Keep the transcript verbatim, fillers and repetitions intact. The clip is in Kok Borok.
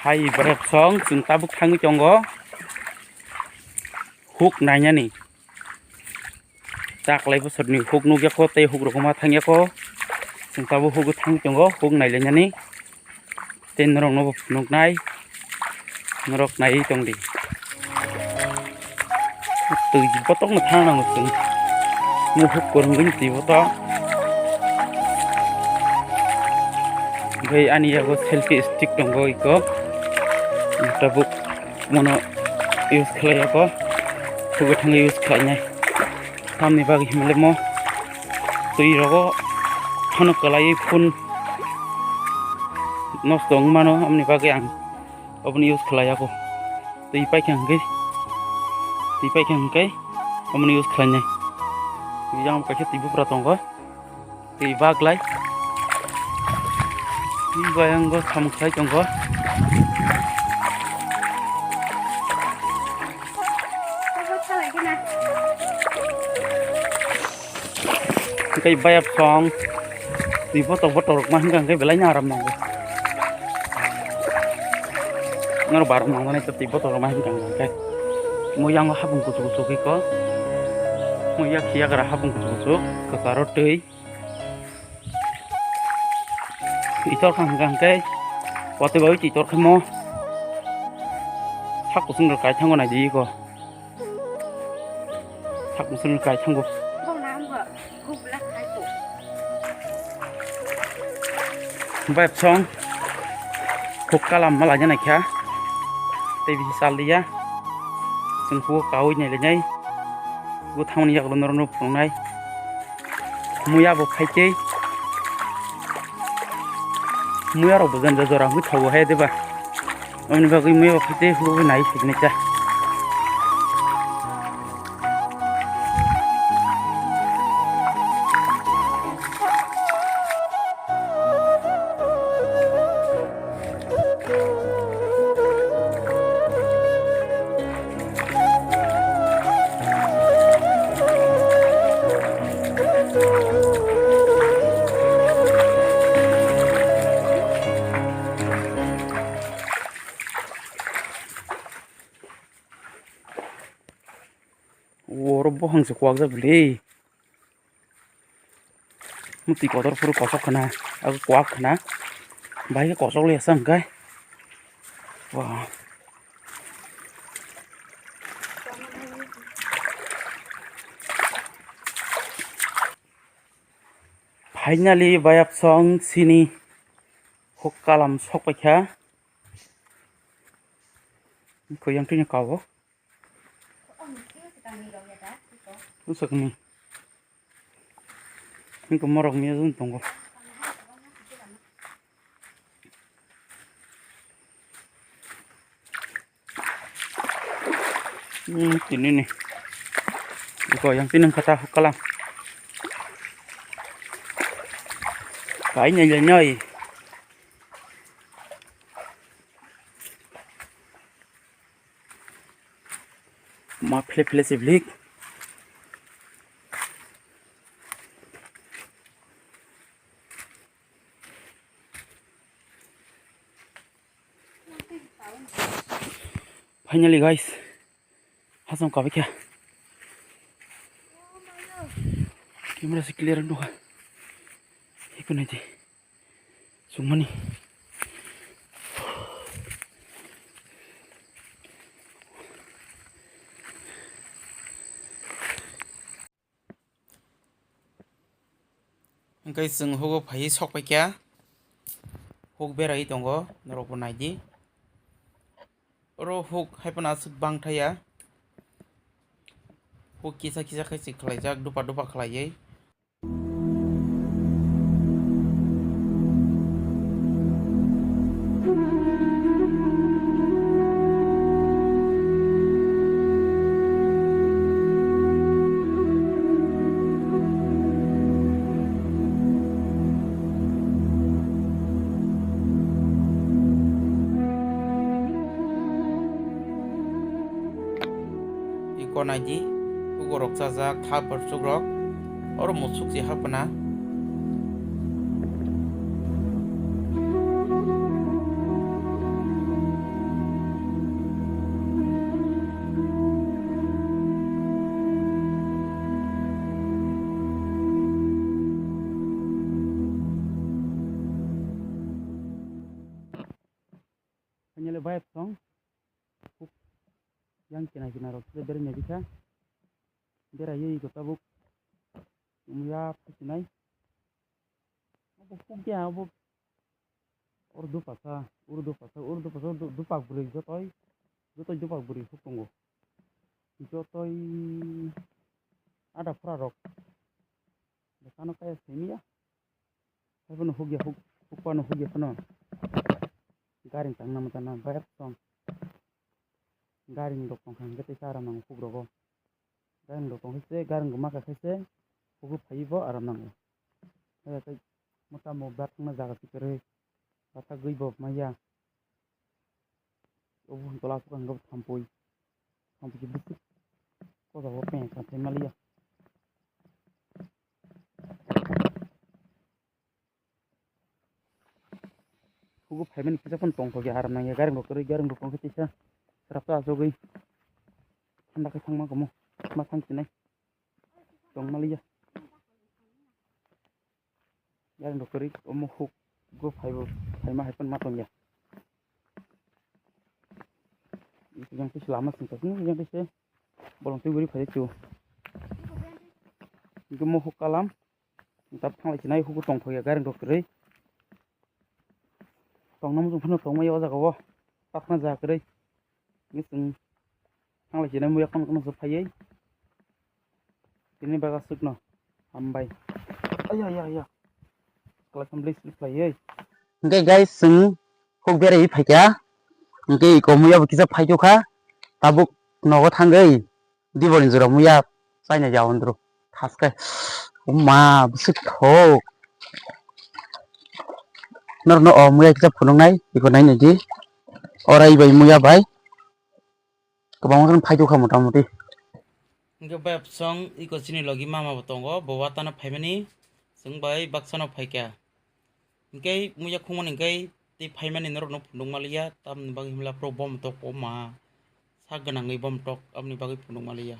Hai borok song chwng tabuk thangwi tongo huk nainani. Taklai bwswrni huk nukya kho tei huk rokma thangya kho. Chwng tabuk huk thangwi tongo huk nailainani. Tei norokno bo phunuknai, norok naiwi tongdi. Twi botokno thang nango chwng. Nukhuk kwrwngwi twi botok. Hwnkhe ani yago selfie stick tongo iko. Tabuk mono use khlai yako. Huk thangwi use khlainai. Tamni bagwi himlemo twi rogo phano kwlaiwi phone nosto wng mano, amni bagwi ang oboni use khlai yako. Twi paikha hwnkhe, twi paikha hwnkhe oboni use khlainai. Yang kaisa twi bupra tongo, twi baglai. Twi bayango samung khlai tongo. Tei bayap song twi botok botok rok ma hwnkha hwnkhe belai no aram nango. Norok bar nangnai twi botok rok ma hwnkha hwnkhe mo yango hapung kuchuk kuchuk iko mo yak yagra hapung kuchuk kuchuk kwcharo twi. Twi torkha hwnkha hwnkhe watwi bai twi torkha mo sak kuchung rok kai thango naidi iko. Sak musulni kai thango. Bai song huk kalam ma laina kha. Tei bisi sal liya. Chwng huk kawi nai lenai. Huk thangni yaklo norno phungnai. Muya bo phaitei. Muya rok bo janja jora hwnkhe thogo hai deba. Oboni bagwi muya bo phaitei hwnkhe nai siknai cha. Oro bohang se kwak jak le. Mutwi kotor phuru kosok khna, abo kwak khna. Bahai khe kosok le asa hwnkhe. Wah. Finally, bayap song sini huk kalam sok paikha. Kuyang tini kawo. Usakni. Hingke morok miya jun tongo. Hmm, tini ni. Iko yang tini kata kalam. Kai nyai nyai. Ma phle phle se blik. Finally guys, hasam kabai kha. Camera se clear nukha. Ikunai di. Sungmani. Hingke chwng hugo phaiwi sok paikha. Huk berai tongo, norokbo naidi. Oro huk hai phano aswk bangthaya. Huk kisa kisa khai se khlaijak, dupa dupa khlaiwi. Iko naidi, ugo rok chajak, ha borchuk rok, oro musuk se hapna. Finally, bai song. Huk yang kina kina rok se berai nai bikha. Berai yei go tabuk. Tumya phasinai. Obo huk ya, obo. Ur dupasa, ur dupasa, ur dupasa, du-, dupak bwrwi jotoi, jotoi dupak bwrwi huk tongo. Jotoi ada phura rok. Bekano kaya semiya. Haiphano huk ya, huk, huk pano huk ya phano. Garing tangna mata na, bayar tong. Garing rok tong kha hingke teisa aram nango huk rogo. Garing rok tong khe se, garing rok ma kha khe se, huk phai bo aram nango. Haiya tei mota mo bat wngna jaga se kwrwi, bathagwi bo maya. Obo tola asuk ang thampui, thampui se bwswk kosa bo peng kha thai maliya. Hugo phaimani kisa phano tongthok ya, aram nang ya, garing rok kwrwi, garing rok tong khe teisa srapta achugwi thanda khe thangma komo, ma thang sinai tong maliya. Yang dokori omo huk go phaibo, phaima hai phano ma tongya. Yang tei lama sing tong, yang tei se bolong tei guri phai tu. Go mo huk kalam, tap thanglai sinai huk tong phai garing dokori. Tong nam jong phano tong mai o jaga o, tap na jaga kri. Ni sing thanglai sinai muya kono kono se phai. Tini baga sukno. Hambai. Aya, aya, aya. Kalai kham blis blis lai, ei. Hingke guys, chwng huk berai phaikha. Hingke iko muya bo kisa phaikha. Tabuk nogo thangwi. Diboni jora muya chaina ya ondro. Thaskai. Uma, bwswk thok. Norno o muya kisa phunuknai, iko nainai di. Orai bai muya bai. Kwbangma khe phai tongkha mota moti. Hingke bai song iko chini logi mama bo tongo, bo watano phaimani chwng bai baksano phaikha. Hingke muya khungmani hingke tei phaimani norokno phunuk maliya, tamni bagwi himla pro bom tok o ma sak gwnangwi bom tok, aboni bagwi phunuk maliya.